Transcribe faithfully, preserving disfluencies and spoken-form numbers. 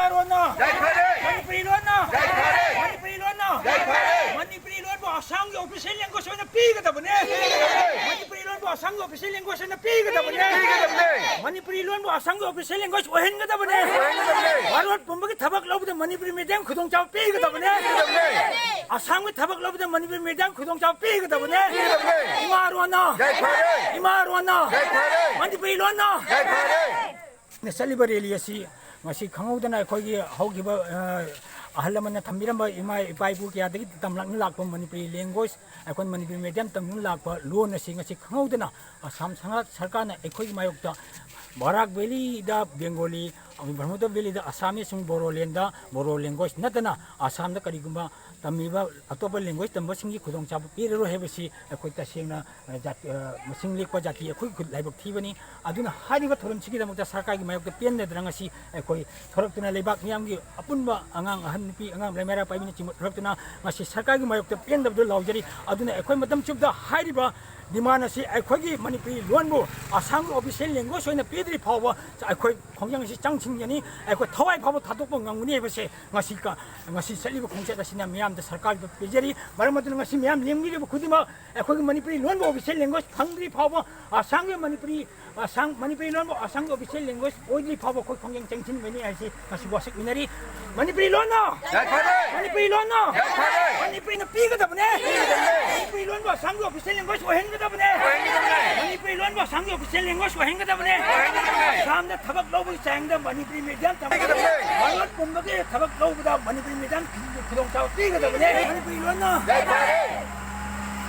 ꯂꯣꯟꯅ ꯌꯥꯏꯐꯔꯦ! ꯃꯅꯤꯄꯨꯔꯤ ꯂꯣꯟꯅ ꯌꯥꯏꯐꯔꯦ! ꯃꯅꯤꯄꯨꯔꯤ ꯂꯣꯟꯅ ꯌꯥꯏꯐꯔꯦ! ꯃꯅꯤꯄꯨꯔꯤ ꯂꯣꯟꯕꯨ ꯑꯁꯥꯝꯒꯤ official language ꯑꯣꯏꯅ ꯄꯤꯒꯗꯕꯅꯦ꯫ ꯃꯅꯤꯄꯨꯔꯤ ꯂꯣꯟꯕꯨ ꯑꯁꯥꯝꯒꯤ official language ꯑꯣꯏꯅ ꯄꯤꯒꯗꯕꯅꯦ꯫ ꯄꯤꯒꯗꯕꯅꯦ! ꯃꯅꯤꯄꯨꯔꯤ ꯂꯣꯟꯕꯨ ꯑꯁꯥꯝꯒꯤ official language ꯑꯣꯏꯍꯟꯒꯗꯕꯅꯦ꯫ ꯑꯣꯏꯍꯟꯒꯗꯕꯅꯦ! ꯚꯥꯔꯠ ꯄꯨꯝꯕꯒꯤ ꯊꯕꯛ ꯂꯧꯕꯗ ꯃꯅꯤꯄꯨꯔꯤ medium ꯈꯨꯗꯣꯡꯆꯥꯕ ꯄꯤꯒꯗꯕꯅꯦ꯫ ꯄꯤꯒꯗꯕꯅꯦ! ꯑꯁꯥꯝꯒꯤ ꯊꯕꯛ ꯂꯧꯕꯗ ꯃꯅꯤꯄꯨꯔꯤ medium ꯈꯨꯗꯣꯡꯆꯥꯕ ꯄꯤꯒꯗꯕꯅꯦ꯫ ꯄꯤꯒꯗꯕꯅꯦ! ꯏꯃꯥ ꯂꯣꯟꯅ ꯌꯥꯏꯐꯔꯦ! ꯏꯃꯥ ꯂꯣꯟꯅ ꯌꯥꯏꯐꯔꯦ! ꯃꯅꯤꯄꯨꯔꯤ ꯂꯣꯟꯅ ꯌꯥꯏꯐꯔꯦ! ꯅ ꯆꯠꯂꯤꯕ rally ꯑꯁꯤ ꯉꯁꯤ ꯈꯪꯍꯧꯗꯅ ꯑꯩꯈꯣꯏꯒꯤ ꯍꯧꯈꯤꯕ, ꯑ, ꯑꯍꯜ ꯂꯃꯟꯅ ꯊꯝꯕꯤꯔꯝꯕ ꯏꯃꯥ ꯏꯄꯥ ꯏꯄꯨ ꯀꯌꯥꯗꯒꯤ ꯇꯝꯂꯛꯅ ꯂꯥꯛꯄ ꯃꯅꯤꯄꯨꯔꯤ language, ꯑꯩꯈꯣꯏ ꯃꯅꯤꯄꯨꯔꯤ medium ꯇꯝꯗꯨꯅ ꯂꯥꯛꯄ ꯂꯣꯟ ꯑꯁꯤ ꯉꯁꯤ ꯈꯪꯍꯧꯗꯅ ꯑꯁꯥꯝ ꯁꯔ-, ꯁꯔꯀꯥꯔꯅ ꯑꯩꯈꯣꯏꯒꯤ ꯃꯥꯌꯣꯛꯇ ꯕꯔꯥꯛ valleyꯗ Bengali, ꯕ꯭ꯔꯍꯃꯄꯨꯇ꯭ꯔ valleyꯗ Assamese ꯑꯃꯁꯨꯡ Bodolandꯗ Bodo language ꯅꯠꯇꯅ ꯑꯁꯥꯝꯗ ꯀꯔꯤꯒꯨꯝꯕ ꯇꯝꯃꯤꯕ ꯑꯇꯣꯞꯄ language ꯇꯝꯕꯁꯤꯡꯒꯤ ꯈꯨꯗꯣꯡꯆꯥꯕ ꯄꯤꯔꯔꯣꯏ ꯍꯥꯏꯕꯁꯤ ꯑꯩꯈꯣꯏ ꯇꯁꯦꯡꯅ, ꯑ, ꯖꯥꯇꯤ, ꯑ, ꯃꯁꯤꯡ ꯂꯦꯛꯄ ꯖꯥꯇꯤ ꯑꯩꯈꯣꯏꯒꯤ ꯈꯨꯠ ꯂꯥꯏꯕꯛ ꯊꯤꯕꯅꯤ꯫ ꯑꯗꯨꯅ ꯍꯥꯏꯔꯤꯕ ꯊꯧꯔꯝꯁꯤꯒꯤꯗꯃꯛꯇ ꯁꯔꯀꯥꯔꯒꯤ ꯃꯥꯌꯣꯛꯇ ꯄꯦꯟꯗꯗꯅ ꯉꯁꯤ ꯑꯩꯈꯣꯏ ꯊꯣꯔꯛꯇꯨꯅ ꯂꯩꯕꯥꯛ ꯃꯤꯌꯥꯝꯒꯤ ꯑꯄꯨꯟꯕ ꯑꯉꯥꯡ ꯑꯍꯟ ꯅꯨꯄꯤ ꯑꯉꯥꯡ ꯂꯩꯃꯔꯥ ꯄꯥꯏꯕꯤꯅꯆꯤꯡꯕ ꯊꯣꯔꯛꯇꯨꯅ ꯉꯁꯤ ꯁꯔꯀꯥꯔꯒꯤ ꯃꯥꯌꯣꯛꯇ ꯄꯦꯟꯗꯕꯗꯨ ꯂꯥꯎꯖꯔꯤ꯫ ꯑꯗꯨꯅ ꯑꯩꯈꯣꯏ ꯃꯇꯝ ꯆꯨꯞꯇ ꯍꯥꯏꯔꯤꯕ demand ꯑꯁꯤ ꯑꯩꯈꯣꯏꯒꯤ ꯃꯅꯤꯄꯨꯔꯤ ꯂꯣꯟꯕꯨ ꯑꯁꯥꯝꯒꯤ official language ꯑꯣꯏꯅ ꯄꯤꯗ꯭ꯔꯤ ꯐꯥꯎꯕ ꯑꯩꯈꯣꯏ ꯈꯣꯡꯖꯪ ꯑꯁꯤ ꯆꯪꯁꯤꯟꯒꯅꯤ꯫ ꯑꯩꯈꯣꯏ ꯊꯋꯥꯏ ꯐꯥꯎꯕ ꯊꯥꯗꯣꯛꯄ ꯉꯝꯒꯅꯤ ꯍꯥꯏꯕꯁꯦ ꯉꯁꯤ ꯀ-, ꯉꯁꯤ ꯆꯠꯂꯤꯕ ꯈꯣꯡꯆꯠ ꯑꯁꯤꯅ ꯃꯤꯌꯥꯝꯗ ꯁꯔꯀꯥꯔꯗ ꯄꯤꯖꯔꯤ꯫ ꯃꯔꯝ ꯑꯗꯨꯅ ꯉꯁꯤ ꯃꯌꯥꯝ ꯂꯦꯡꯕꯤꯔꯤꯕ ꯈꯨꯗꯤꯡꯃꯛ ꯑꯩꯈꯣꯏꯒꯤ ꯃꯅꯤꯄꯨꯔꯤ ꯂꯣꯟꯕꯨ official language ꯐꯪꯗ꯭ꯔꯤ ꯐꯥꯎꯕ, ꯑꯁꯥꯝꯒꯤ ꯃꯅꯤꯄꯨꯔꯤ, ꯑꯁꯥꯝ, ꯃꯅꯤꯄꯨꯔꯤ ꯂꯣꯟꯕꯨ ꯑꯁꯥꯝꯒꯤ official language ꯑꯣꯏꯗ꯭ꯔꯤ ꯐꯥꯎꯕ ꯑꯩꯈꯣꯏ ꯈꯣꯡꯖꯪ ꯆꯪꯁꯤꯟꯒꯅꯤ ꯍꯥꯏꯁꯤ ꯉꯁꯤ ꯋꯥꯁꯛꯃꯤꯟꯅꯔꯤ꯫ ꯃꯅꯤꯄꯨꯔꯤ ꯂꯣꯟꯅ! ꯌꯥꯏꯐꯔꯦ! ꯃꯅꯤꯄꯨꯔꯤ ꯂꯣꯟꯅ! ꯌꯥꯏꯐꯔꯦ! ꯃꯅꯤꯄꯨꯔꯤꯅ ꯄꯤꯒꯗꯕꯅꯦ! ꯄꯤꯒꯗꯕꯅꯦ! ꯃꯅꯤꯄꯨꯔꯤ ꯂꯣꯟꯕꯨ ꯑꯁꯥꯝꯒꯤ official language ꯑꯣꯏꯍꯟꯒꯗꯕꯅꯦ! ꯑꯣꯏꯍꯟꯒꯗꯕꯅꯦ! ꯃꯅꯤꯄꯨꯔꯤ ꯂꯣꯟꯕꯨ ꯑꯁꯥꯝꯒꯤ official language ꯑꯣꯏꯍꯟꯒꯗꯕꯅꯦ! ꯑꯣꯏꯍꯟꯒꯗꯕꯅꯦ! ꯑꯁꯥꯝꯗ ꯊꯕꯛ ꯂꯧꯕꯒꯤ ꯆꯥꯡꯗ ꯃꯅꯤꯄꯨꯔꯤ medium ꯇꯝꯒꯗꯕꯅꯦ! ꯄꯤꯒꯗꯕꯅꯦ! ꯚꯥꯔꯠ ꯄꯨꯝꯕꯒꯤ ꯊꯕꯛ ꯂꯧꯕꯗ ꯃꯅꯤꯄꯨꯔꯤ medium ꯈꯨꯗꯣꯡꯆꯥꯕ ꯄꯤꯒꯗꯕꯅꯦ! ꯃꯅꯤꯄꯨꯔꯤ ꯂꯣꯟꯅ! ꯌꯥꯏꯐꯔꯦ!